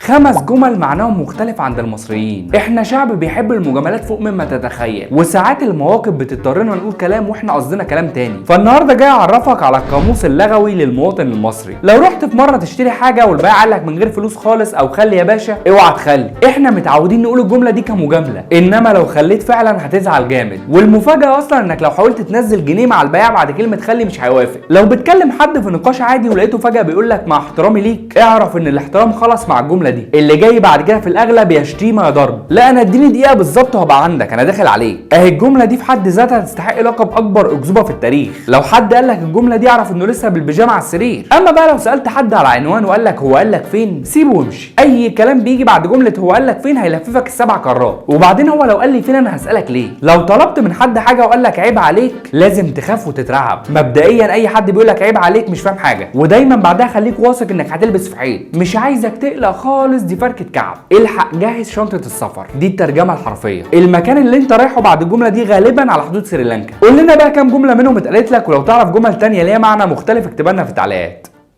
خمس جمل معناهم مختلف عند المصريين. احنا شعب بيحب المجاملات فوق مما تتخيل، وساعات المواقف بتضطرنا نقول كلام واحنا قصدنا كلام تاني. فالنهارده جاي اعرفك على القاموس اللغوي للمواطن المصري. لو رحت في مرة تشتري حاجة والبائع قال لك من غير فلوس خالص او خلي يا باشا، اوعى تخلي. احنا متعودين نقول الجملة دي كمجامله، انما لو خليت فعلا هتزعل جامد. والمفاجاه اصلا انك لو حاولت تنزل جنيه مع البائع بعد كلمة خلي مش هيوافق. لو بتكلم حد في نقاش عادي ولقيته فجاة بيقول لك مع احترامي ليك، اعرف ان الاحترام خلص مع الجملة دي. اللي جاي بعد كده في الاغلب يا شتيمه يا ضرب. لا انا اديني دقيقة بالظبط وهبقى عندك، انا داخل عليك. اهي الجملة دي في حد ذاتها تستحق لقب اكبر اكذوبه في التاريخ. لو حد قال لك الجملة دي اعرف انه لسه بالبيجامه على السرير. اما بقى لو سالت حد على عنوان وقال لك هو قال لك فين، سيبه وامشي. اي كلام بيجي بعد جملة هو قال لك فين هيلففك السبع كرات. وبعدين هو لو قال لي فين انا هسالك ليه؟ لو طلبت من حد حاجة وقال لك عيب عليك، لازم تخاف وتترعب. مبدئيا اي حد بيقول لك عيب عليك مش فاهم حاجة، ودايما بعدها خليك واثق انك هتلبس في حيط. مش عايزك تقلق خالص، دي فركه كعب. الحق جهز شنطه السفر، دي الترجمة الحرفية. المكان اللي انت رايحة بعد الجملة دي غالبا على حدود سريلانكا. قول لنا بقى كام جملة منهم اتقالت لك، ولو تعرف جمل تانية ليها معنى مختلف اكتبها لنا في التعليقات.